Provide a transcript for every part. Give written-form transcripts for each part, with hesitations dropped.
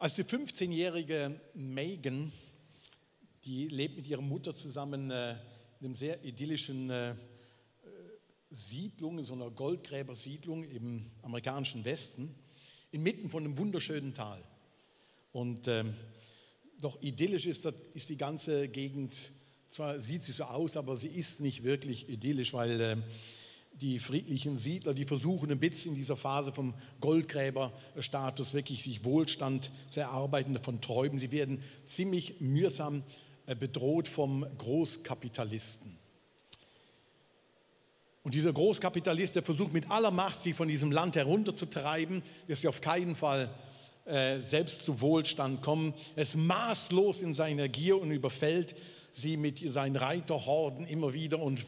Als die 15-jährige Megan, die lebt mit ihrer Mutter zusammen in einer sehr idyllischen Siedlung, in so einer Goldgräbersiedlung im amerikanischen Westen, inmitten von einem wunderschönen Tal. Und doch idyllisch ist die ganze Gegend, zwar sieht sie so aus, aber sie ist nicht wirklich idyllisch, weil die friedlichen Siedler, die versuchen ein bisschen in dieser Phase vom Goldgräberstatus wirklich sich Wohlstand zu erarbeiten, davon träumen. Sie werden ziemlich mühsam bedroht vom Großkapitalisten. Und dieser Großkapitalist, der versucht mit aller Macht, sie von diesem Land herunterzutreiben, dass sie auf keinen Fall selbst zu Wohlstand kommen. Er ist maßlos in seiner Gier und überfällt sie mit seinen Reiterhorden immer wieder und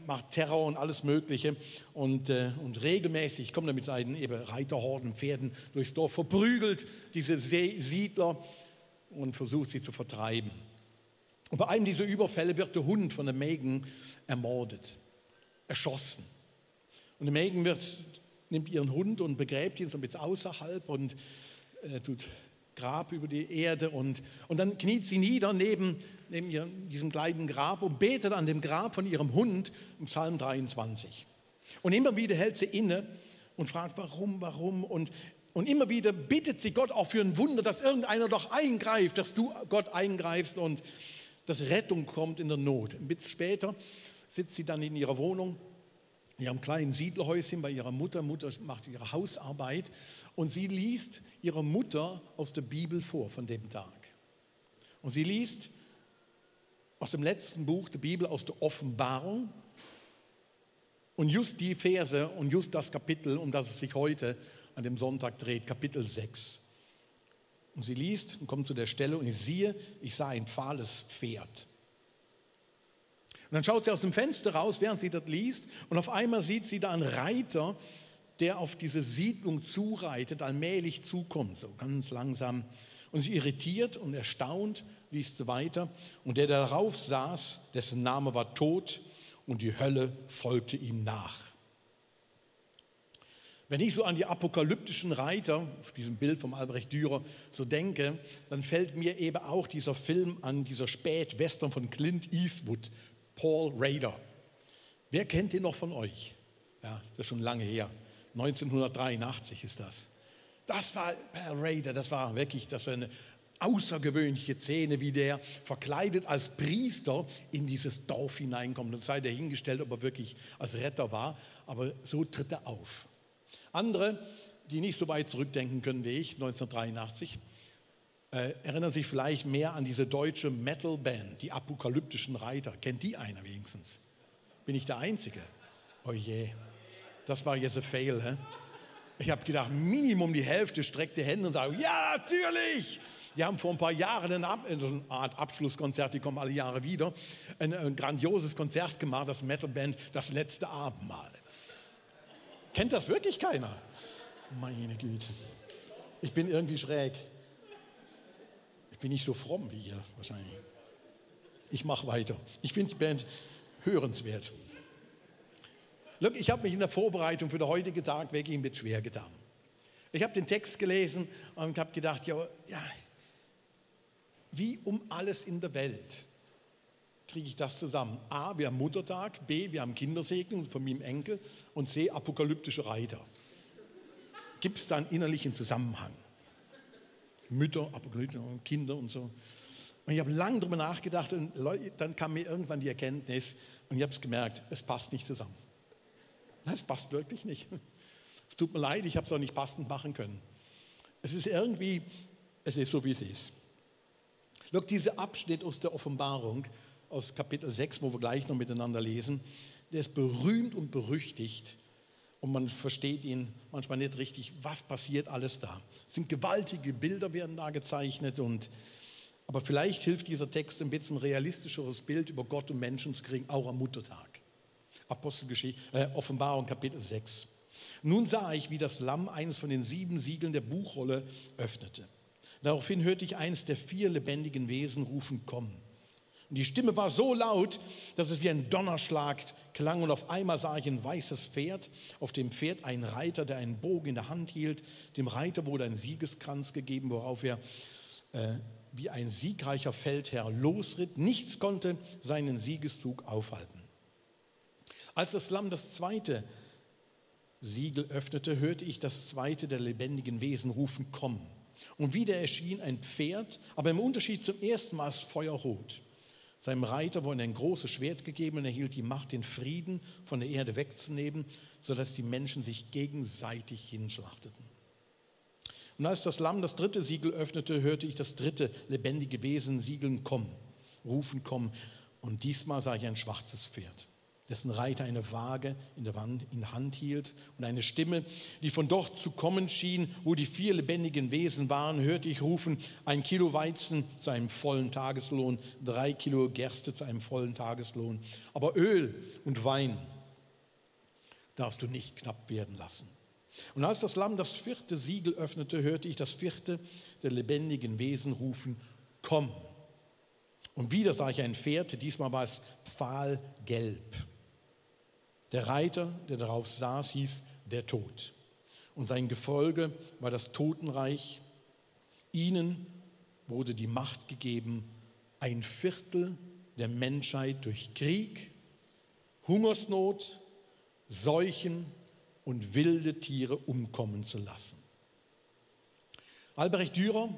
macht Terror und alles Mögliche. Und regelmäßig kommt er mit seinen Reiterhorden, Pferden durchs Dorf, verprügelt diese Siedler und versucht sie zu vertreiben. Und bei einem dieser Überfälle wird der Hund von der Megan ermordet, erschossen. Und die Megan nimmt ihren Hund und begräbt ihn so ein bisschen außerhalb und tut Grab über die Erde und dann kniet sie nieder neben diesem kleinen Grab und betet an dem Grab von ihrem Hund im Psalm 23. Und immer wieder hält sie inne und fragt, warum und immer wieder bittet sie Gott auch für ein Wunder, dass irgendeiner doch eingreift, dass du Gott eingreifst und dass Rettung kommt in der Not. Ein bisschen später sitzt sie dann in ihrer Wohnung, in ihrem kleinen Siedlerhäuschen bei ihrer Mutter. Mutter macht ihre Hausarbeit und sie liest ihrer Mutter aus der Bibel vor von dem Tag. Und sie liest aus dem letzten Buch der Bibel, aus der Offenbarung. Und just die Verse und just das Kapitel, um das es sich heute an dem Sonntag dreht, Kapitel 6. Und sie liest und kommt zu der Stelle und ich sah ein fahles Pferd. Und dann schaut sie aus dem Fenster raus, während sie das liest, und auf einmal sieht sie da einen Reiter, der auf diese Siedlung zureitet, allmählich zukommt, so ganz langsam. Und sie irritiert und erstaunt, liest sie weiter. Und der darauf saß, dessen Name war Tod, und die Hölle folgte ihm nach. Wenn ich so an die apokalyptischen Reiter, auf diesem Bild vom Albrecht Dürer, so denke, dann fällt mir eben auch dieser Film an, dieser Spätwestern von Clint Eastwood, Paul Raider. Wer kennt den noch von euch? Ja, das ist schon lange her. 1983 ist das. Das war Paul Raider, das war eine außergewöhnliche Szene, wie der verkleidet als Priester in dieses Dorf hineinkommt. Und sei dahingestellt, ob er wirklich als Retter war, aber so tritt er auf. Andere, die nicht so weit zurückdenken können wie ich, 1983, erinnern sich vielleicht mehr an diese deutsche Metal-Band, die Apokalyptischen Reiter. Kennt die einer wenigstens? Bin ich der Einzige? Oh je, das war jetzt ein Fail. He? Ich habe gedacht, Minimum die Hälfte streckt die Hände und sagt, ja, natürlich. Die haben vor ein paar Jahren eine Art Abschlusskonzert, die kommen alle Jahre wieder, ein grandioses Konzert gemacht, das Metal-Band, das letzte Abendmahl. Kennt das wirklich keiner? Meine Güte. Ich bin irgendwie schräg. Ich bin nicht so fromm wie ihr wahrscheinlich. Ich mache weiter. Ich finde die Band hörenswert. Look, ich habe mich in der Vorbereitung für den heutigen Tag wirklich ein bisschen schwer getan. Ich habe den Text gelesen und habe gedacht, ja, wie um alles in der Welt kriege ich das zusammen? A, wir haben Muttertag, B, wir haben Kindersegnung von meinem Enkel und C, apokalyptische Reiter. Gibt es da einen innerlichen Zusammenhang? Mütter, apokalyptische Kinder und so. Und ich habe lange darüber nachgedacht und dann kam mir irgendwann die Erkenntnis und ich habe es gemerkt, es passt nicht zusammen. Es passt wirklich nicht. Es tut mir leid, ich habe es auch nicht passend machen können. Es ist so, wie es ist. Schau, dieser Abschnitt aus der Offenbarung, aus Kapitel 6, wo wir gleich noch miteinander lesen, der ist berühmt und berüchtigt und man versteht ihn manchmal nicht richtig, was passiert alles da. Es sind gewaltige Bilder, werden da gezeichnet, aber vielleicht hilft dieser Text ein bisschen realistischeres Bild über Gott und Menschen zu kriegen, auch am Muttertag. Offenbarung Kapitel 6. Nun sah ich, wie das Lamm eines von den 7 Siegeln der Buchrolle öffnete. Daraufhin hörte ich eines der 4 lebendigen Wesen rufen, komm. Und die Stimme war so laut, dass es wie ein Donnerschlag klang und auf einmal sah ich ein weißes Pferd, auf dem Pferd ein Reiter, der einen Bogen in der Hand hielt. Dem Reiter wurde ein Siegeskranz gegeben, worauf er wie ein siegreicher Feldherr losritt. Nichts konnte seinen Siegeszug aufhalten. Als das Lamm das zweite Siegel öffnete, hörte ich das zweite der lebendigen Wesen rufen, komm. Und wieder erschien ein Pferd, aber im Unterschied zum ersten Mal ist feuerrot. Seinem Reiter wurde ein großes Schwert gegeben und er hielt die Macht, den Frieden von der Erde wegzunehmen, sodass die Menschen sich gegenseitig hinschlachteten. Und als das Lamm das dritte Siegel öffnete, hörte ich das dritte lebendige Wesen siegeln, komm, rufen, komm. Und diesmal sah ich ein schwarzes Pferd, dessen Reiter eine Waage in der Hand hielt und eine Stimme, die von dort zu kommen schien, wo die 4 lebendigen Wesen waren, hörte ich rufen, 1 Kilo Weizen zu einem vollen Tageslohn, 3 Kilo Gerste zu einem vollen Tageslohn. Aber Öl und Wein darfst du nicht knapp werden lassen. Und als das Lamm das 4. Siegel öffnete, hörte ich das 4. der lebendigen Wesen rufen, komm. Und wieder sah ich ein Pferd, diesmal war es pfahlgelb. Der Reiter, der darauf saß, hieß der Tod. Und sein Gefolge war das Totenreich. Ihnen wurde die Macht gegeben, 1/4 der Menschheit durch Krieg, Hungersnot, Seuchen und wilde Tiere umkommen zu lassen. Albrecht Dürer,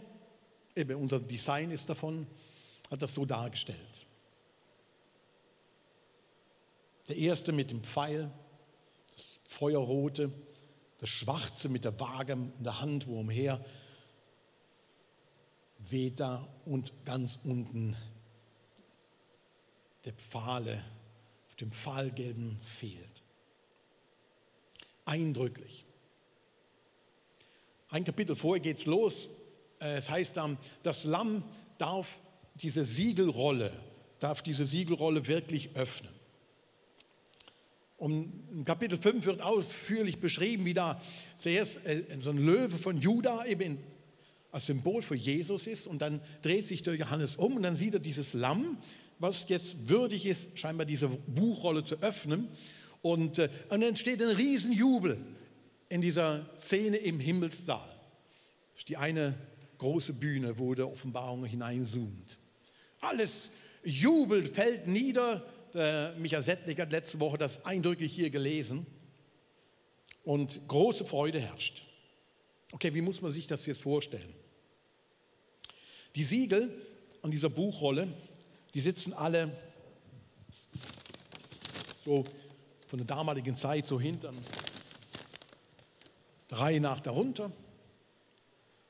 unser Design ist davon, hat das so dargestellt. Der erste mit dem Pfeil, das Feuerrote, das Schwarze mit der Waage in der Hand, wo umher weht da und ganz unten der Pfahle auf dem pfahlgelben fehlt. Eindrücklich. Ein Kapitel vorher geht es los. Es heißt dann, das Lamm darf diese Siegelrolle wirklich öffnen. Und in Kapitel 5 wird ausführlich beschrieben, wie da zuerst so ein Löwe von Juda eben als Symbol für Jesus ist und dann dreht sich der Johannes um und dann sieht er dieses Lamm, was jetzt würdig ist, scheinbar diese Buchrolle zu öffnen. Und dann entsteht ein Riesenjubel in dieser Szene im Himmelssaal. Das ist die eine große Bühne, wo der Offenbarung hineinzoomt. Alles jubelt, fällt nieder. Der Michael Settnick hat letzte Woche das eindrücklich hier gelesen. Und große Freude herrscht. Okay, wie muss man sich das jetzt vorstellen? Die Siegel an dieser Buchrolle, die sitzen alle so von der damaligen Zeit so hinten, der Reihe nach darunter.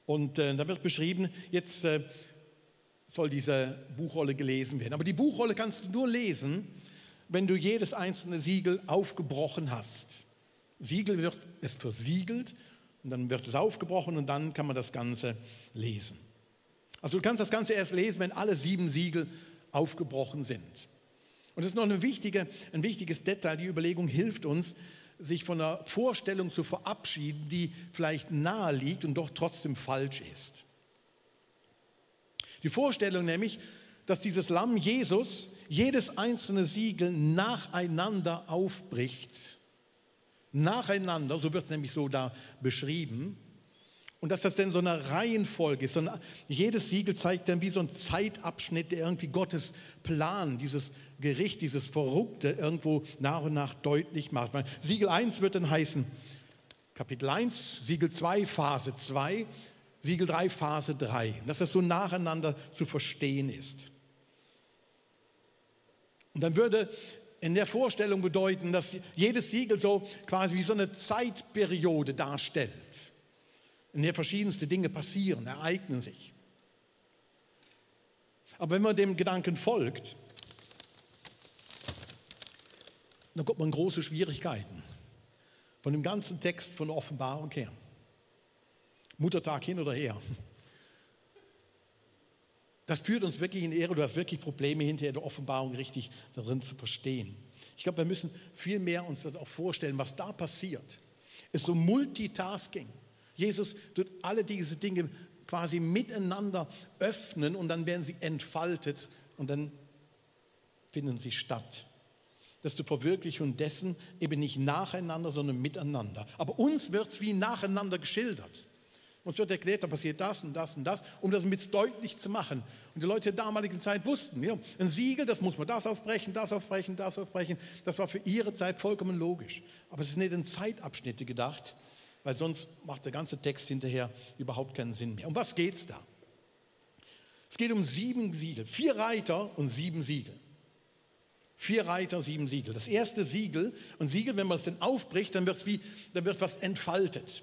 Und da wird beschrieben, jetzt soll diese Buchrolle gelesen werden. Aber die Buchrolle kannst du nur lesen, wenn du jedes einzelne Siegel aufgebrochen hast. Siegel wird es versiegelt und dann wird es aufgebrochen und dann kann man das Ganze lesen. Also du kannst das Ganze erst lesen, wenn alle 7 Siegel aufgebrochen sind. Und das ist noch ein wichtiges Detail. Die Überlegung hilft uns, sich von einer Vorstellung zu verabschieden, die vielleicht nahe liegt und doch trotzdem falsch ist. Die Vorstellung nämlich, dass dieses Lamm Jesus jedes einzelne Siegel nacheinander aufbricht. Nacheinander, so wird es nämlich so da beschrieben. Und dass das denn so eine Reihenfolge ist. Jedes Siegel zeigt dann wie so ein Zeitabschnitt, der irgendwie Gottes Plan, dieses Gericht, dieses Verrückte irgendwo nach und nach deutlich macht. Weil Siegel 1 wird dann heißen Kapitel 1, Siegel 2 Phase 2, Siegel 3 Phase 3. Dass das so nacheinander zu verstehen ist. Und dann würde in der Vorstellung bedeuten, dass jedes Siegel so quasi wie so eine Zeitperiode darstellt, in der verschiedenste Dinge passieren, ereignen sich. Aber wenn man dem Gedanken folgt, dann kommt man in große Schwierigkeiten von dem ganzen Text von der Offenbarung her. Muttertag hin oder her. Das führt uns wirklich in Irre, du hast wirklich Probleme hinterher der Offenbarung richtig darin zu verstehen. Ich glaube, wir müssen viel mehr uns das auch vorstellen, was da passiert. Es ist so Multitasking. Jesus tut alle diese Dinge quasi miteinander öffnen und dann werden sie entfaltet und dann finden sie statt. Das ist die Verwirklichung dessen eben nicht nacheinander, sondern miteinander. Aber uns wird es wie nacheinander geschildert. Uns wird erklärt, da passiert das und das und das, um das mit deutlich zu machen. Und die Leute der damaligen Zeit wussten, ja, ein Siegel, das muss man das aufbrechen, das aufbrechen, das aufbrechen. Das war für ihre Zeit vollkommen logisch. Aber es ist nicht in Zeitabschnitte gedacht, weil sonst macht der ganze Text hinterher überhaupt keinen Sinn mehr. Um was geht es da? Es geht um 7 Siegel, 4 Reiter und 7 Siegel. 4 Reiter, 7 Siegel. Das erste Siegel, und Siegel, wenn man es denn aufbricht, dann wird was entfaltet.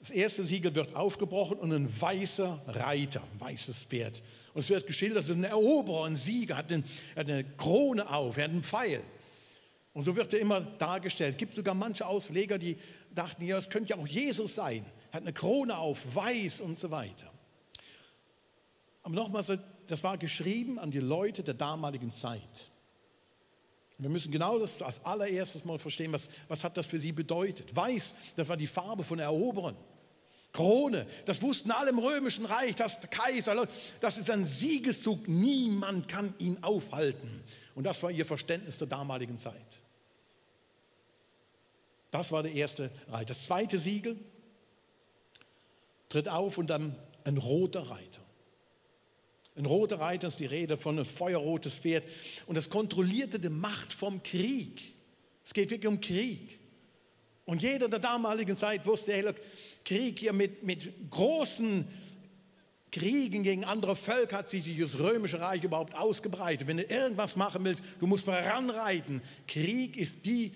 Das erste Siegel wird aufgebrochen und ein weißer Reiter, ein weißes Pferd. Und es wird geschildert, das ist ein Eroberer, ein Sieger, hat eine Krone auf, er hat einen Pfeil. Und so wird er immer dargestellt. Es gibt sogar manche Ausleger, die dachten, ja, es könnte ja auch Jesus sein. Er hat eine Krone auf, weiß und so weiter. Aber nochmal, das war geschrieben an die Leute der damaligen Zeit. Wir müssen genau das als allererstes mal verstehen, was hat das für sie bedeutet. Weiß, das war die Farbe von Eroberern. Krone, das wussten alle im Römischen Reich, das ist der Kaiser, das ist ein Siegeszug, niemand kann ihn aufhalten. Und das war ihr Verständnis der damaligen Zeit. Das war der erste Reiter. Das zweite Siegel tritt auf und dann ein roter Reiter. Ein roter Reiter ist die Rede von einem feuerrotes Pferd. Und das kontrollierte die Macht vom Krieg. Es geht wirklich um Krieg. Und jeder der damaligen Zeit wusste, hey, Krieg hier mit großen Kriegen gegen andere Völker hat sich das römische Reich überhaupt ausgebreitet. Wenn du irgendwas machen willst, du musst voranreiten. Krieg ist die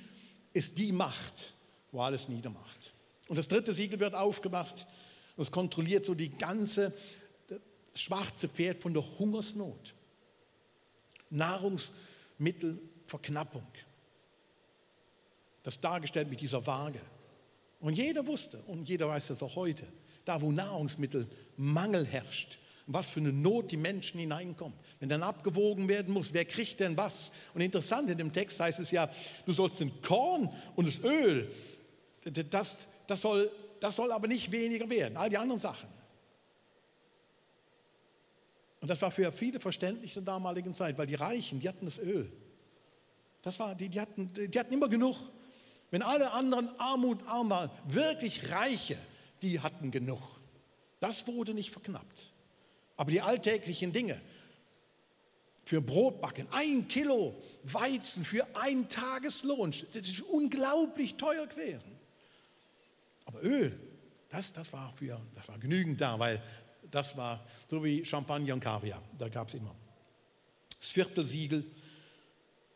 Macht, wo alles niedermacht. Und das dritte Siegel wird aufgemacht. Und es kontrolliert so das schwarze Pferd von der Hungersnot. Nahrungsmittelverknappung. Das dargestellt mit dieser Waage. Und jeder wusste, und jeder weiß das auch heute, da wo Nahrungsmittelmangel herrscht, was für eine Not die Menschen hineinkommt. Wenn dann abgewogen werden muss, wer kriegt denn was? Und interessant, in dem Text heißt es ja, du sollst den Korn und das Öl, das soll aber nicht weniger werden, all die anderen Sachen. Und das war für viele verständlich in der damaligen Zeit, weil die Reichen, die hatten das Öl. Die hatten immer genug. Wenn alle anderen arm waren, wirklich Reiche, die hatten genug. Das wurde nicht verknappt. Aber die alltäglichen Dinge, für Brotbacken, 1 Kilo Weizen für 1 Tageslohn, das ist unglaublich teuer gewesen. Aber Öl, das war genügend da, weil das war so wie Champagner und Kaviar, da gab es immer. Das 4. Siegel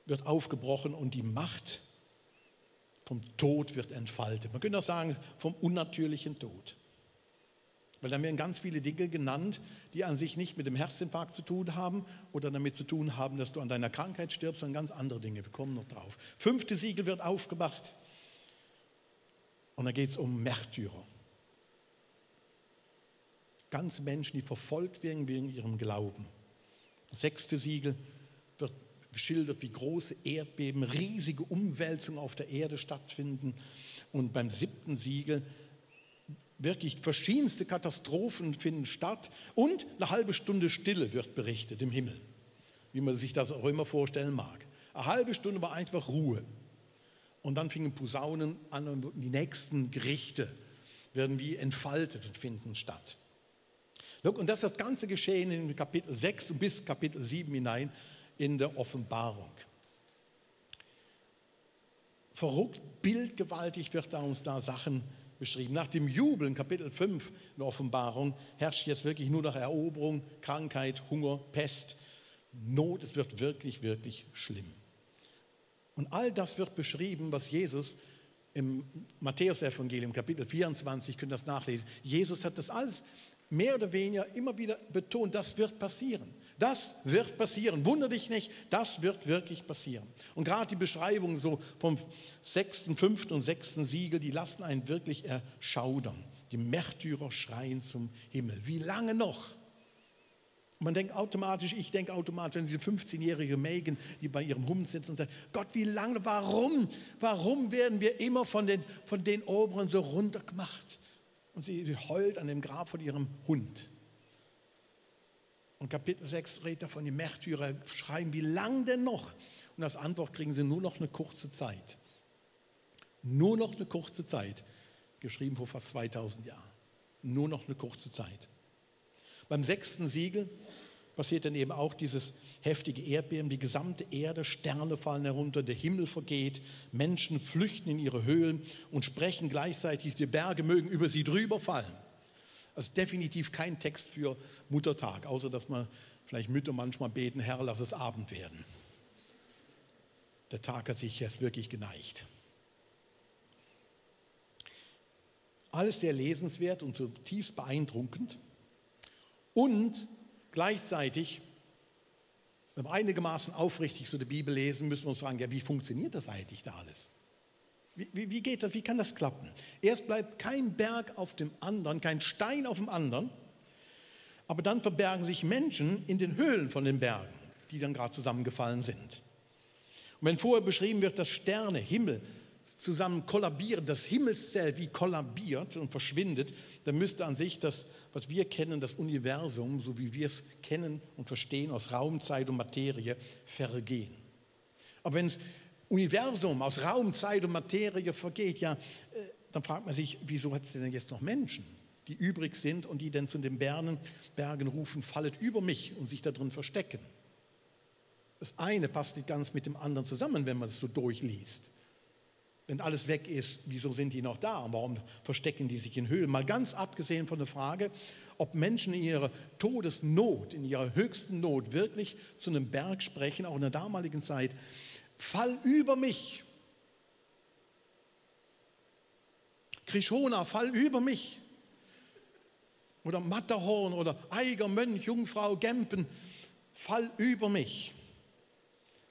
wird aufgebrochen und die Macht vom Tod wird entfaltet. Man könnte auch sagen, vom unnatürlichen Tod. Weil da werden ganz viele Dinge genannt, die an sich nicht mit dem Herzinfarkt zu tun haben oder damit zu tun haben, dass du an deiner Krankheit stirbst, sondern ganz andere Dinge. Wir kommen noch drauf. 5. Siegel wird aufgemacht und da geht es um Märtyrer. Ganze Menschen, die verfolgt werden wegen ihrem Glauben. Das 6. Siegel wird geschildert, wie große Erdbeben, riesige Umwälzungen auf der Erde stattfinden. Und beim 7. Siegel wirklich verschiedenste Katastrophen finden statt. Und eine halbe Stunde Stille wird berichtet im Himmel, wie man sich das auch immer vorstellen mag. Eine halbe Stunde war einfach Ruhe. Und dann fingen Posaunen an und die nächsten Gerichte werden wie entfaltet und finden statt. Und das ist das ganze Geschehen in Kapitel 6 und bis Kapitel 7 hinein in der Offenbarung. Verrückt, bildgewaltig wird uns da Sachen beschrieben. Nach dem Jubel in Kapitel 5 in der Offenbarung herrscht jetzt wirklich nur noch Eroberung, Krankheit, Hunger, Pest, Not. Es wird wirklich, wirklich schlimm. Und all das wird beschrieben, was Jesus im Matthäus-Evangelium, Kapitel 24, könnt ihr das nachlesen. Jesus hat das alles mehr oder weniger immer wieder betont, das wird passieren. Das wird passieren. Wunder dich nicht, das wird wirklich passieren. Und gerade die Beschreibungen so vom 6., 5. und 6. Siegel, die lassen einen wirklich erschaudern. Die Märtyrer schreien zum Himmel. Wie lange noch? Man denkt automatisch, ich denke automatisch an diese 15-jährige Megan, die bei ihrem Hund sitzt und sagt, Gott, wie lange, warum werden wir immer von den Oberen so runtergemacht? Und sie heult an dem Grab von ihrem Hund. Und Kapitel 6 redet davon, die Märtyrer schreiben, wie lang denn noch? Und als Antwort kriegen sie nur noch eine kurze Zeit. Nur noch eine kurze Zeit. Geschrieben vor fast 2000 Jahren. Nur noch eine kurze Zeit. Beim 6. Siegel passiert dann eben auch dieses heftige Erdbeben. Die gesamte Erde, Sterne fallen herunter, der Himmel vergeht, Menschen flüchten in ihre Höhlen und sprechen gleichzeitig, die Berge mögen über sie drüber fallen. Also definitiv kein Text für Muttertag, außer dass man vielleicht Mütter manchmal beten, Herr, lass es Abend werden. Der Tag hat sich jetzt wirklich geneigt. Alles sehr lesenswert und zutiefst beeindruckend. Und gleichzeitig, wenn wir einigermaßen aufrichtig so die Bibel lesen, müssen wir uns fragen, ja, wie funktioniert das eigentlich da alles? Wie geht das? Wie kann das klappen? Erst bleibt kein Berg auf dem anderen, kein Stein auf dem anderen, aber dann verbergen sich Menschen in den Höhlen von den Bergen, die dann gerade zusammengefallen sind. Und wenn vorher beschrieben wird, dass Sterne, Himmel zusammen kollabieren, das Himmelszelt wie kollabiert und verschwindet, dann müsste an sich das, was wir kennen, das Universum, so wie wir es kennen und verstehen, aus Raum, Zeit und Materie, vergehen. Aber wenn das Universum aus Raum, Zeit und Materie vergeht, ja, dann fragt man sich, wieso hat es denn jetzt noch Menschen, die übrig sind und die dann zu den Bergen rufen, fallet über mich und sich da drin verstecken. Das eine passt nicht ganz mit dem anderen zusammen, wenn man es so durchliest. Wenn alles weg ist, wieso sind die noch da? Und warum verstecken die sich in Höhlen? Mal ganz abgesehen von der Frage, ob Menschen in ihrer Todesnot, in ihrer höchsten Not wirklich zu einem Berg sprechen, auch in der damaligen Zeit, fall über mich. Krishona, fall über mich. Oder Matterhorn oder Eiger, Mönch, Jungfrau, Gempen, fall über mich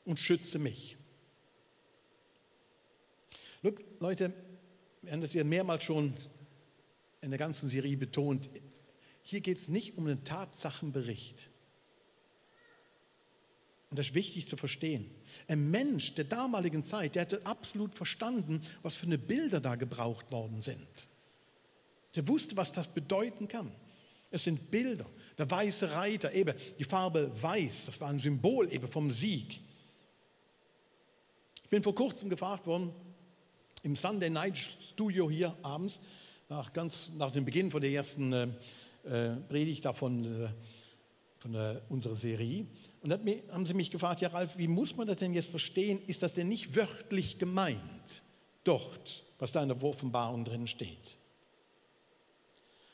und schütze mich. Look, Leute, wir haben das ja mehrmals schon in der ganzen Serie betont, hier geht es nicht um einen Tatsachenbericht. Und das ist wichtig zu verstehen. Ein Mensch der damaligen Zeit, der hätte absolut verstanden, was für eine Bilder da gebraucht worden sind. Der wusste, was das bedeuten kann. Es sind Bilder. Der weiße Reiter, eben die Farbe weiß, das war ein Symbol eben vom Sieg. Ich bin vor kurzem gefragt worden, im Sunday Night Studio hier abends, nach dem Beginn von der ersten Predigt davon, von unserer Serie. Und dann haben sie mich gefragt, ja Ralf, wie muss man das denn jetzt verstehen? Ist das denn nicht wörtlich gemeint, dort, was da in der Offenbarung drin steht?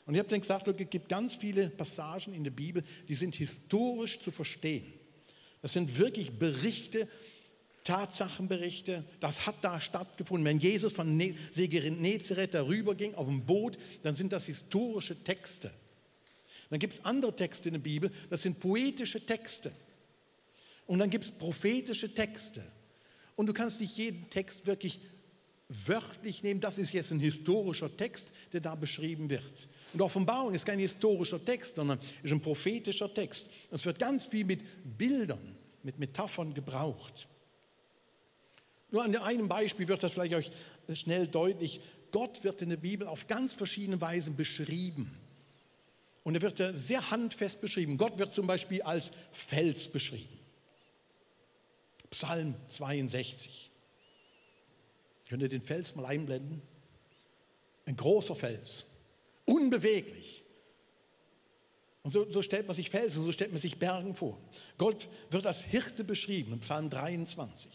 Und ich habe dann gesagt, es gibt ganz viele Passagen in der Bibel, die sind historisch zu verstehen. Das sind wirklich Berichte, Tatsachenberichte, das hat da stattgefunden. Wenn Jesus von Genezareth darüber ging auf dem Boot, dann sind das historische Texte. Dann gibt es andere Texte in der Bibel, das sind poetische Texte. Und dann gibt es prophetische Texte. Und du kannst nicht jeden Text wirklich wörtlich nehmen, das ist jetzt ein historischer Text, der da beschrieben wird. Und Offenbarung ist kein historischer Text, sondern ist ein prophetischer Text. Es wird ganz viel mit Bildern, mit Metaphern gebraucht. Nur an einem Beispiel wird das vielleicht euch schnell deutlich. Gott wird in der Bibel auf ganz verschiedene Weisen beschrieben. Und er wird sehr handfest beschrieben. Gott wird zum Beispiel als Fels beschrieben. Psalm 62. Könnt ihr den Fels mal einblenden? Ein großer Fels, unbeweglich. Und so stellt man sich Felsen, so stellt man sich Bergen vor. Gott wird als Hirte beschrieben, im Psalm 23.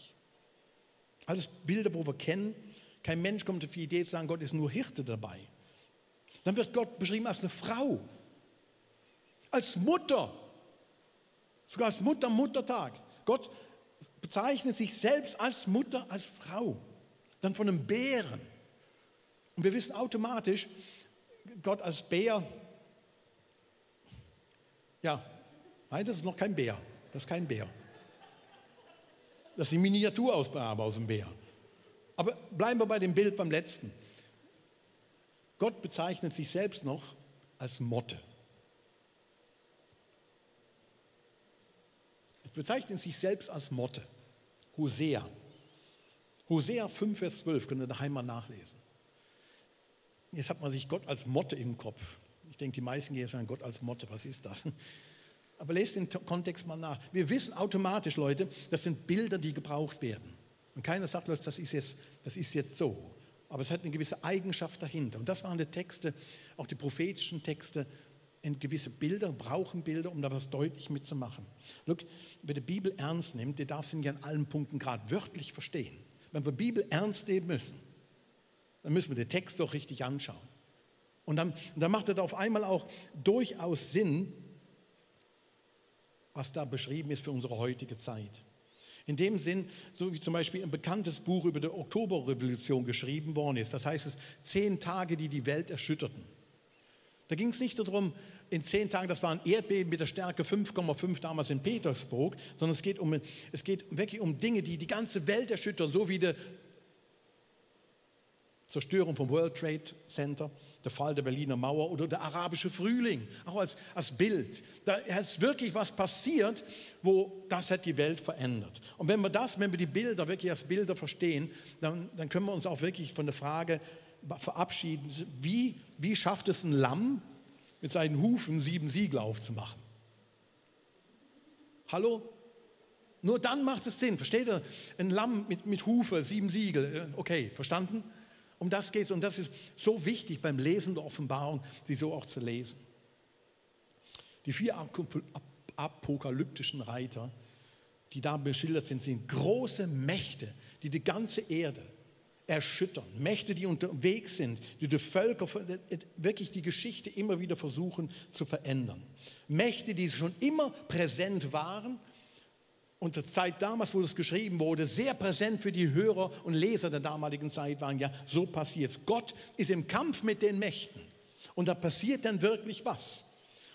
Alles Bilder, wo wir kennen. Kein Mensch kommt auf die Idee zu sagen, Gott ist nur Hirte dabei. Dann wird Gott beschrieben als eine Frau, als Mutter, sogar als Mutter am Muttertag. Gott bezeichnet sich selbst als Mutter, als Frau. Dann von einem Bären. Und wir wissen automatisch, Gott als Bär, ja, nein, das ist noch kein Bär, das ist kein Bär. Das ist die Miniaturausgabe aus dem Bär. Aber bleiben wir bei dem Bild beim letzten. Gott bezeichnet sich selbst noch als Motte. Er bezeichnet sich selbst als Motte. Hosea. Hosea 5, Vers 12, könnt ihr daheim mal nachlesen. Jetzt hat man sich Gott als Motte im Kopf. Ich denke, die meisten gehen sagen, Gott als Motte, was ist das? Aber lest den Kontext mal nach. Wir wissen automatisch, Leute, das sind Bilder, die gebraucht werden. Und keiner sagt, Leute, das ist jetzt so. Aber es hat eine gewisse Eigenschaft dahinter. Und das waren die Texte, auch die prophetischen Texte, gewisse Bilder, brauchen Bilder, um da was deutlich mitzumachen. Look, wer die Bibel ernst nimmt, der darf sie nicht an allen Punkten gerade wörtlich verstehen. Wenn wir die Bibel ernst nehmen müssen, dann müssen wir den Text doch richtig anschauen. Und dann macht es auf einmal auch durchaus Sinn, was da beschrieben ist für unsere heutige Zeit. In dem Sinn, so wie zum Beispiel ein bekanntes Buch über die Oktoberrevolution geschrieben worden ist, das heißt es 10 Tage, die die Welt erschütterten. Da ging es nicht darum, in 10 Tagen, das war ein Erdbeben mit der Stärke 5,5 damals in Petersburg, sondern es geht wirklich um Dinge, die die ganze Welt erschüttern, so wie die Zerstörung vom World Trade Center, der Fall der Berliner Mauer oder der arabische Frühling, auch als Bild. Da ist wirklich was passiert, wo das hat die Welt verändert. Und wenn wir die Bilder wirklich als Bilder verstehen, dann können wir uns auch wirklich von der Frage verabschieden, wie schafft es ein Lamm mit seinen Hufen 7 Siegel aufzumachen? Hallo? Nur dann macht es Sinn, versteht ihr? Ein Lamm mit Hufe, 7 Siegel, okay, verstanden? Um das geht es und das ist so wichtig beim Lesen der Offenbarung, sie so auch zu lesen. Die 4 apokalyptischen Reiter, die da beschildert sind, sind große Mächte, die die ganze Erde erschüttern. Mächte, die unterwegs sind, die die Völker, wirklich die Geschichte immer wieder versuchen zu verändern. Mächte, die schon immer präsent waren und zur Zeit damals, wo das geschrieben wurde, sehr präsent für die Hörer und Leser der damaligen Zeit waren. Ja, so passiert es. Gott ist im Kampf mit den Mächten und da passiert dann wirklich was.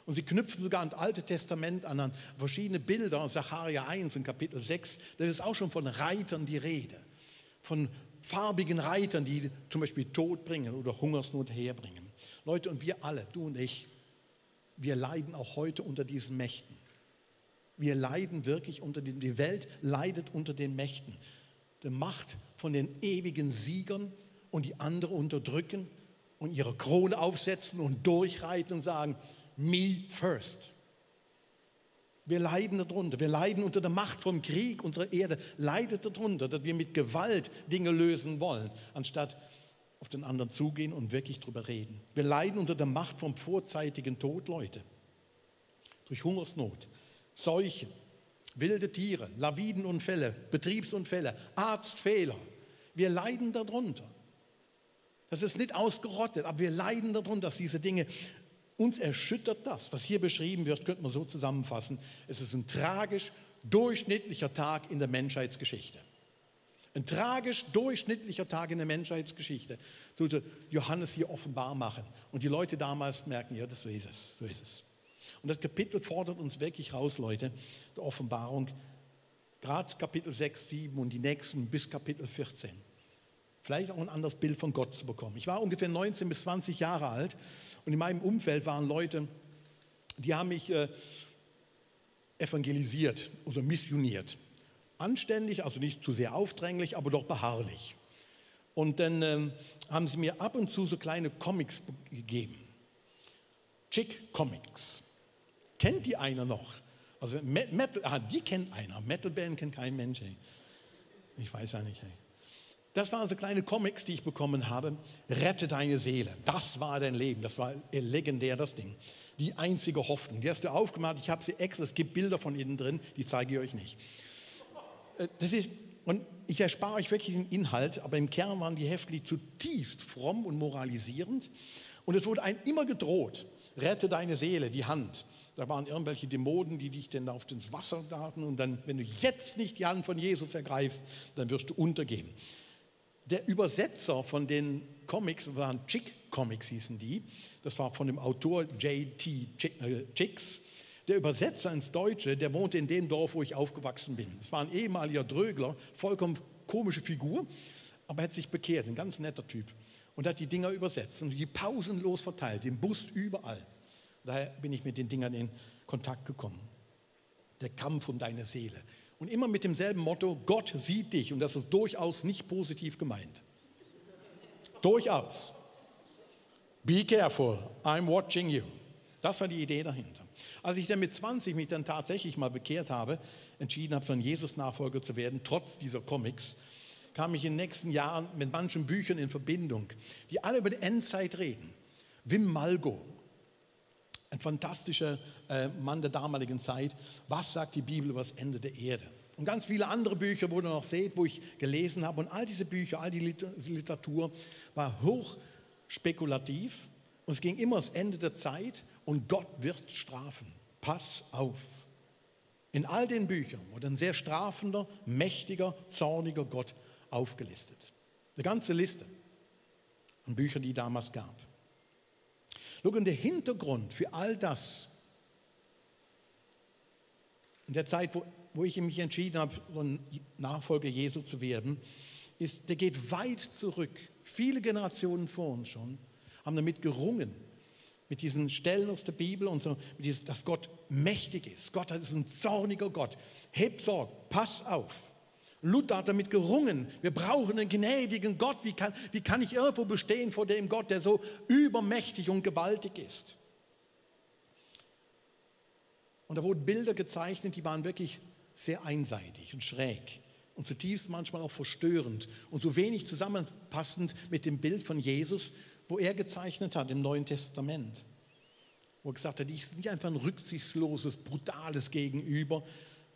Und sie knüpfen sogar an das Alte Testament an verschiedene Bilder, Sacharja 1 und Kapitel 6, da ist auch schon von Reitern die Rede, von farbigen Reitern, die zum Beispiel Tod bringen oder Hungersnot herbringen. Leute, und wir alle, du und ich, wir leiden auch heute unter diesen Mächten. Wir leiden wirklich die Welt leidet unter den Mächten. Die Macht von den ewigen Siegern und die andere unterdrücken und ihre Krone aufsetzen und durchreiten und sagen, me first. Wir leiden darunter, wir leiden unter der Macht vom Krieg, unsere Erde leidet darunter, dass wir mit Gewalt Dinge lösen wollen, anstatt auf den anderen zugehen und wirklich drüber reden. Wir leiden unter der Macht vom vorzeitigen Tod, Leute, durch Hungersnot, Seuchen, wilde Tiere, Lawinenunfälle, Betriebsunfälle, Arztfehler. Wir leiden darunter. Das ist nicht ausgerottet, aber wir leiden darunter, dass diese Dinge, uns erschüttert das, was hier beschrieben wird, könnte man so zusammenfassen. Es ist ein tragisch durchschnittlicher Tag in der Menschheitsgeschichte. Ein tragisch durchschnittlicher Tag in der Menschheitsgeschichte. Sollte Johannes hier offenbar machen. Und die Leute damals merken, ja, so ist es, so ist es. Und das Kapitel fordert uns wirklich raus, Leute, der Offenbarung. Gerade Kapitel 6, 7 und die nächsten bis Kapitel 14. Vielleicht auch ein anderes Bild von Gott zu bekommen. Ich war ungefähr 19 bis 20 Jahre alt und in meinem Umfeld waren Leute, die haben mich evangelisiert oder missioniert. Anständig, also nicht zu sehr aufdringlich, aber doch beharrlich. Und dann haben sie mir ab und zu so kleine Comics gegeben. Chick Comics. Kennt die einer noch? Also Metal, die kennt einer. Metalband kennt kein Mensch. Ey. Ich weiß ja nicht. Ey. Das waren so kleine Comics, die ich bekommen habe. Rette deine Seele. Das war dein Leben. Das war legendär, das Ding. Die einzige Hoffnung. Die hast du aufgemacht. Ich habe sie extra. Es gibt Bilder von innen drin. Die zeige ich euch nicht. Und ich erspare euch wirklich den Inhalt. Aber im Kern waren die Hefte zutiefst fromm und moralisierend. Und es wurde einem immer gedroht. Rette deine Seele, die Hand. Da waren irgendwelche Dämonen, die dich dann auf das Wasser daten. Und dann, wenn du jetzt nicht die Hand von Jesus ergreifst, dann wirst du untergehen. Der Übersetzer von den Comics waren Chick Comics, hießen die. Das war von dem Autor J.T. Chicks. Der Übersetzer ins Deutsche, der wohnte in dem Dorf, wo ich aufgewachsen bin. Es war ein ehemaliger Drögler, vollkommen komische Figur, aber er hat sich bekehrt, ein ganz netter Typ. Und hat die Dinger übersetzt und die pausenlos verteilt, im Bus, überall. Daher bin ich mit den Dingern in Kontakt gekommen. Der Kampf um deine Seele. Und immer mit demselben Motto, Gott sieht dich. Und das ist durchaus nicht positiv gemeint. Durchaus. Be careful, I'm watching you. Das war die Idee dahinter. Als ich dann mit 20 mich dann tatsächlich mal bekehrt habe, entschieden habe, so ein Jesus-Nachfolger zu werden, trotz dieser Comics, kam ich in den nächsten Jahren mit manchen Büchern in Verbindung, die alle über die Endzeit reden. Wim Malgo, ein fantastischer Mann der damaligen Zeit. Was sagt die Bibel über das Ende der Erde? Und ganz viele andere Bücher, wo ihr noch seht, wo ich gelesen habe. Und all diese Bücher, all die Literatur war hoch spekulativ. Und es ging immer ans Ende der Zeit und Gott wird strafen. Pass auf. In all den Büchern wurde ein sehr strafender, mächtiger, zorniger Gott aufgelistet. Eine ganze Liste an Büchern, die es damals gab. Schau, und der Hintergrund für all das, in der Zeit, wo ich mich entschieden habe, so ein Nachfolger Jesu zu werden, der geht weit zurück. Viele Generationen vor uns schon haben damit gerungen, mit diesen Stellen aus der Bibel und so, dass Gott mächtig ist. Gott ist ein zorniger Gott. Heb Sorge, pass auf. Luther hat damit gerungen, wir brauchen einen gnädigen Gott. Wie kann ich irgendwo bestehen vor dem Gott, der so übermächtig und gewaltig ist? Und da wurden Bilder gezeichnet, die waren wirklich sehr einseitig und schräg und zutiefst manchmal auch verstörend und so wenig zusammenpassend mit dem Bild von Jesus, wo er gezeichnet hat im Neuen Testament. Wo er gesagt hat, ich bin nicht einfach ein rücksichtsloses, brutales Gegenüber,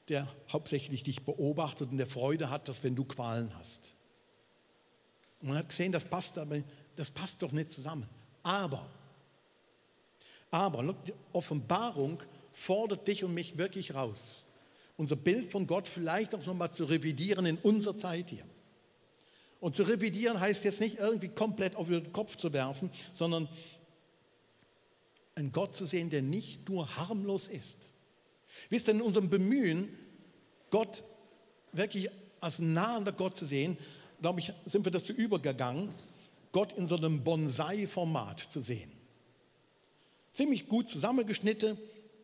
der hauptsächlich dich beobachtet und der Freude hat, dass wenn du Qualen hast. Und man hat gesehen, das passt doch nicht zusammen. Aber die Offenbarung fordert dich und mich wirklich raus, unser Bild von Gott vielleicht auch nochmal zu revidieren in unserer Zeit hier. Und zu revidieren heißt jetzt nicht irgendwie komplett auf den Kopf zu werfen, sondern einen Gott zu sehen, der nicht nur harmlos ist. Wisst ihr, in unserem Bemühen, Gott wirklich als nahender Gott zu sehen, glaube ich, sind wir dazu übergegangen, Gott in so einem Bonsai-Format zu sehen. Ziemlich gut zusammengeschnitten,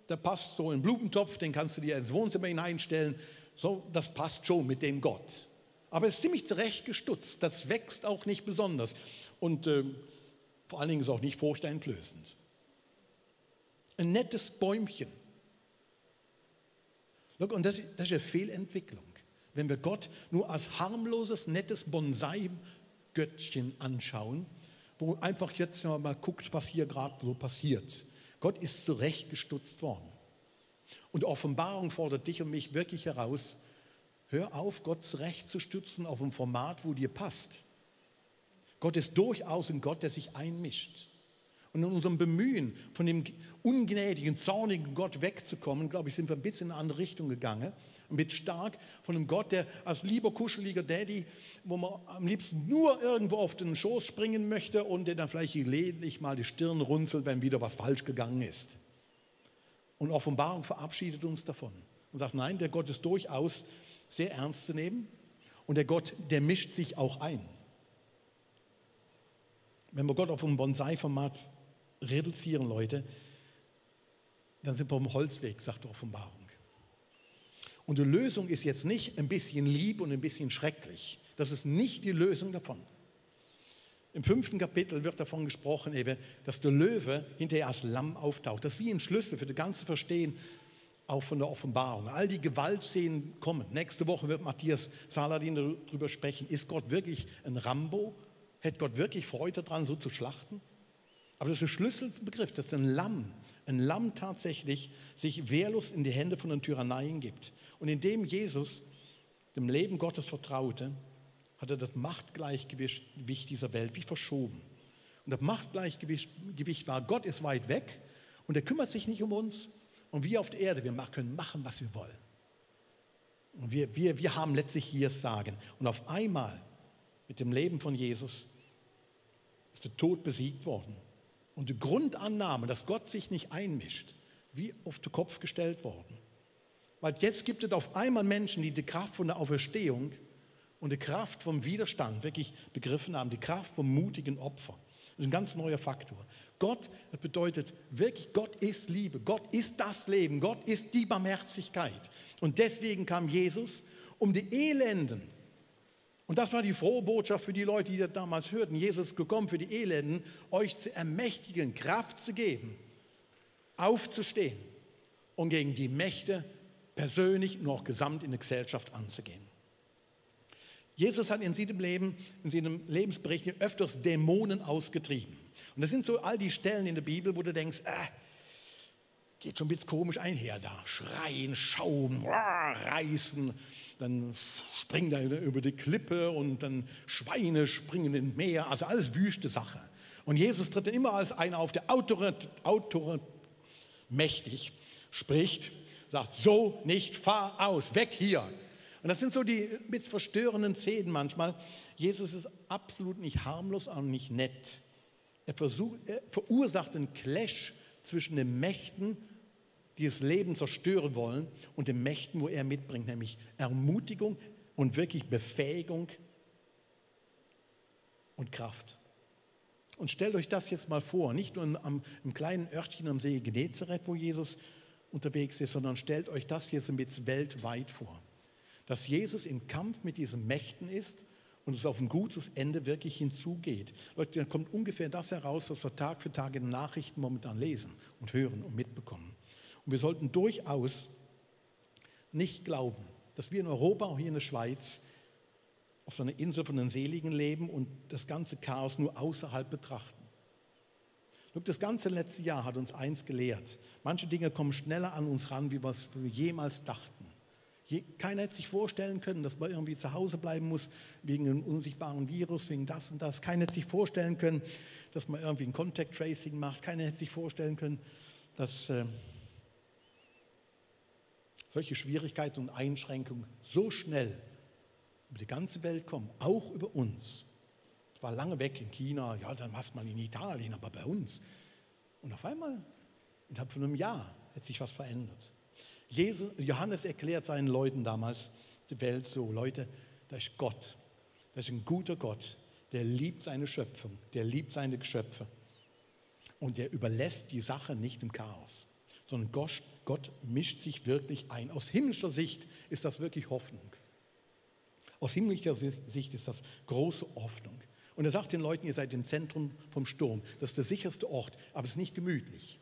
der passt so in den Blumentopf, den kannst du dir ins Wohnzimmer hineinstellen, so, das passt schon mit dem Gott. Aber es ist ziemlich zurechtgestutzt, das wächst auch nicht besonders und vor allen Dingen ist es auch nicht furchteinflößend. Ein nettes Bäumchen. Und das ist eine Fehlentwicklung, wenn wir Gott nur als harmloses, nettes Bonsai-Göttchen anschauen, wo einfach jetzt mal guckt, was hier gerade so passiert. Gott ist zurechtgestutzt worden. Und Offenbarung fordert dich und mich wirklich heraus, hör auf, Gott zurechtzustutzen auf ein Format, wo dir passt. Gott ist durchaus ein Gott, der sich einmischt. Und in unserem Bemühen, von dem ungnädigen, zornigen Gott wegzukommen, glaube ich, sind wir ein bisschen in eine andere Richtung gegangen. Ein bisschen stark von einem Gott, der als lieber kuscheliger Daddy, wo man am liebsten nur irgendwo auf den Schoß springen möchte und der dann vielleicht gelegentlich mal die Stirn runzelt, wenn wieder was falsch gegangen ist. Und Offenbarung verabschiedet uns davon und sagt, nein, der Gott ist durchaus sehr ernst zu nehmen und der Gott, der mischt sich auch ein. Wenn wir Gott auf ein Bonsai-Format reduzieren, Leute, dann sind wir auf dem Holzweg, sagt die Offenbarung. Und die Lösung ist jetzt nicht ein bisschen lieb und ein bisschen schrecklich. Das ist nicht die Lösung davon. Im 5. Kapitel wird davon gesprochen, eben, dass der Löwe hinterher als Lamm auftaucht. Das ist wie ein Schlüssel für das ganze Verstehen auch von der Offenbarung. All die Gewaltszenen kommen. Nächste Woche wird Matthias Saladin darüber sprechen. Ist Gott wirklich ein Rambo? Hätte Gott wirklich Freude daran, so zu schlachten? Aber das ist ein Schlüsselbegriff, dass ein Lamm tatsächlich sich wehrlos in die Hände von den Tyranneien gibt. Und indem Jesus dem Leben Gottes vertraute, hat er das Machtgleichgewicht dieser Welt wie verschoben. Und das Machtgleichgewicht war, Gott ist weit weg und er kümmert sich nicht um uns. Und wir auf der Erde, wir können machen, was wir wollen. Und wir haben letztlich hier das Sagen. Und auf einmal mit dem Leben von Jesus ist der Tod besiegt worden. Und die Grundannahme, dass Gott sich nicht einmischt, wie auf den Kopf gestellt worden. Weil jetzt gibt es auf einmal Menschen, die Kraft von der Auferstehung und die Kraft vom Widerstand wirklich begriffen haben, die Kraft vom mutigen Opfer. Das ist ein ganz neuer Faktor. Gott, das bedeutet wirklich, Gott ist Liebe, Gott ist das Leben, Gott ist die Barmherzigkeit. Und deswegen kam Jesus, um die Elenden, und das war die frohe Botschaft für die Leute, die das damals hörten, Jesus ist gekommen für die Elenden, euch zu ermächtigen, Kraft zu geben, aufzustehen und gegen die Mächte persönlich und auch gesamt in der Gesellschaft anzugehen. Jesus hat in seinem Lebensbericht öfters Dämonen ausgetrieben. Und das sind so all die Stellen in der Bibel, wo du denkst, geht schon ein bisschen komisch einher da. Schreien, schauen, reißen, dann springen da über die Klippe und dann Schweine springen ins Meer. Also alles wüste Sache. Und Jesus tritt dann immer als einer auf, der mächtig spricht, sagt, so nicht, fahr aus, weg hier. Und das sind so die mit verstörenden Szenen manchmal. Jesus ist absolut nicht harmlos und nicht nett. Er verursacht einen Clash zwischen den Mächten, die das Leben zerstören wollen, und den Mächten, wo er mitbringt, nämlich Ermutigung und wirklich Befähigung und Kraft. Und stellt euch das jetzt mal vor, nicht nur im kleinen Örtchen am See Genezareth, wo Jesus unterwegs ist, sondern stellt euch das jetzt mit weltweit vor. Dass Jesus im Kampf mit diesen Mächten ist und es auf ein gutes Ende wirklich hinzugeht. Leute, dann kommt ungefähr das heraus, was wir Tag für Tag in den Nachrichten momentan lesen und hören und mitbekommen. Und wir sollten durchaus nicht glauben, dass wir in Europa, auch hier in der Schweiz, auf so einer Insel von den Seligen leben und das ganze Chaos nur außerhalb betrachten. Das ganze letzte Jahr hat uns eins gelehrt. Manche Dinge kommen schneller an uns ran, wie wir jemals dachten. Keiner hätte sich vorstellen können, dass man irgendwie zu Hause bleiben muss wegen einem unsichtbaren Virus, wegen das und das. Keiner hätte sich vorstellen können, dass man irgendwie ein Contact Tracing macht. Keiner hätte sich vorstellen können, dass solche Schwierigkeiten und Einschränkungen so schnell über die ganze Welt kommen, auch über uns. Es war lange weg in China, ja, dann war es mal in Italien, aber bei uns. Und auf einmal, innerhalb von einem Jahr, hat sich was verändert. Johannes erklärt seinen Leuten damals die Welt so, Leute, da ist Gott, das ist ein guter Gott, der liebt seine Schöpfung, der liebt seine Geschöpfe und der überlässt die Sache nicht im Chaos, sondern Gott mischt sich wirklich ein. Aus himmlischer Sicht ist das wirklich Hoffnung. Aus himmlischer Sicht ist das große Hoffnung. Und er sagt den Leuten, ihr seid im Zentrum vom Sturm, das ist der sicherste Ort, aber es ist nicht gemütlich.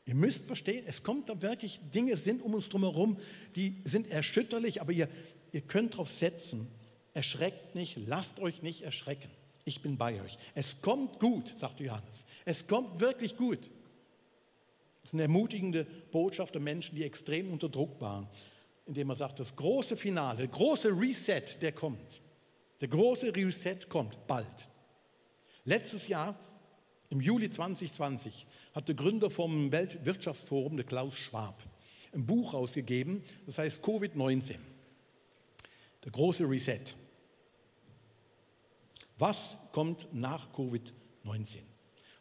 Ihr müsst verstehen, es kommt da wirklich, Dinge sind um uns drumherum, die sind erschütterlich, aber ihr könnt darauf setzen, erschreckt nicht, lasst euch nicht erschrecken. Ich bin bei euch. Es kommt gut, sagt Johannes. Es kommt wirklich gut. Das ist eine ermutigende Botschaft der Menschen, die extrem unter Druck waren, indem er sagt, das große Finale, der große Reset, der kommt. Der große Reset kommt bald. Letztes Jahr, im Juli 2020, hat der Gründer vom Weltwirtschaftsforum, der Klaus Schwab, ein Buch rausgegeben, das heißt Covid-19, der große Reset. Was kommt nach Covid-19?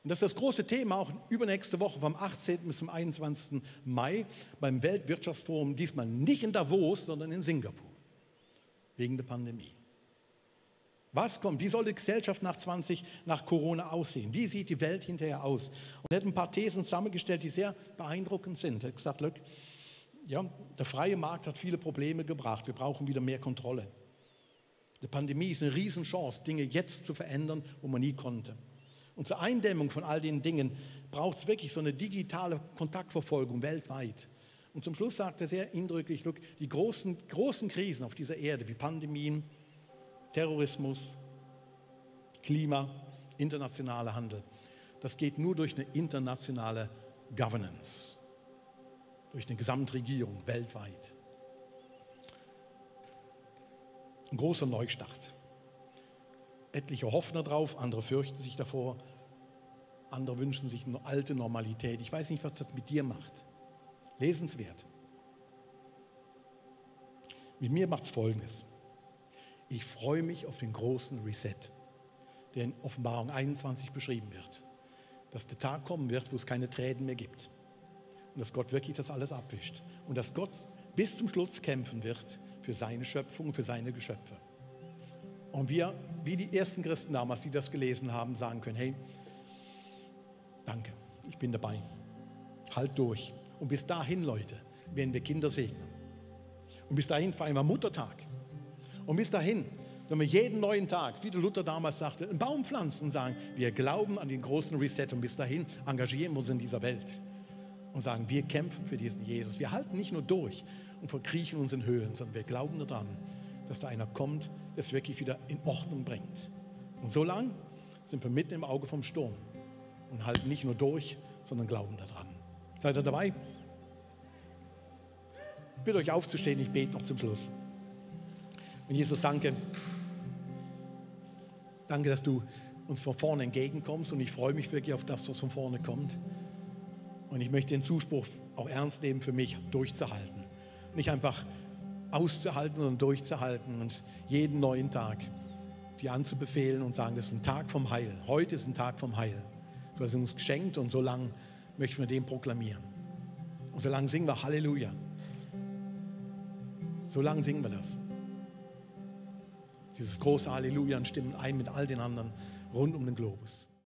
Und das ist das große Thema auch übernächste Woche vom 18. bis zum 21. Mai beim Weltwirtschaftsforum, diesmal nicht in Davos, sondern in Singapur, wegen der Pandemie. Was kommt? Wie soll die Gesellschaft nach Corona aussehen? Wie sieht die Welt hinterher aus? Und er hat ein paar Thesen zusammengestellt, die sehr beeindruckend sind. Er hat gesagt, look, ja, der freie Markt hat viele Probleme gebracht. Wir brauchen wieder mehr Kontrolle. Die Pandemie ist eine Riesenchance, Dinge jetzt zu verändern, wo man nie konnte. Und zur Eindämmung von all den Dingen braucht es wirklich so eine digitale Kontaktverfolgung weltweit. Und zum Schluss sagt er sehr eindrücklich, look, die großen Krisen auf dieser Erde, wie Pandemien, Terrorismus, Klima, internationaler Handel, das geht nur durch eine internationale Governance, durch eine Gesamtregierung weltweit. Ein großer Neustart. Etliche hoffen darauf, andere fürchten sich davor, andere wünschen sich eine alte Normalität. Ich weiß nicht, was das mit dir macht. Lesenswert. Mit mir macht es Folgendes. Ich freue mich auf den großen Reset, der in Offenbarung 21 beschrieben wird. Dass der Tag kommen wird, wo es keine Tränen mehr gibt. Und dass Gott wirklich das alles abwischt. Und dass Gott bis zum Schluss kämpfen wird für seine Schöpfung, für seine Geschöpfe. Und wir, wie die ersten Christen damals, die das gelesen haben, sagen können, hey, danke, ich bin dabei. Halt durch. Und bis dahin, Leute, werden wir Kinder segnen. Und bis dahin feiern wir Muttertag. Und bis dahin, wenn wir jeden neuen Tag, wie der Luther damals sagte, einen Baum pflanzen und sagen, wir glauben an den großen Reset und bis dahin engagieren wir uns in dieser Welt. und sagen, wir kämpfen für diesen Jesus. Wir halten nicht nur durch und verkriechen uns in Höhlen, sondern wir glauben daran, dass da einer kommt, der es wirklich wieder in Ordnung bringt. Und so lang sind wir mitten im Auge vom Sturm und halten nicht nur durch, sondern glauben daran. Seid ihr dabei? Ich bitte euch aufzustehen, ich bete noch zum Schluss. Und Jesus, danke. Danke, dass du uns von vorne entgegenkommst, und ich freue mich wirklich auf das, was von vorne kommt. Und ich möchte den Zuspruch auch ernst nehmen, für mich durchzuhalten. Nicht einfach auszuhalten, sondern durchzuhalten und jeden neuen Tag dir anzubefehlen und sagen, das ist ein Tag vom Heil. Heute ist ein Tag vom Heil. Du hast uns geschenkt, und so lange möchten wir den proklamieren. Und so lange singen wir Halleluja. So lange singen wir das. Dieses große Halleluja und stimmen ein mit all den anderen rund um den Globus.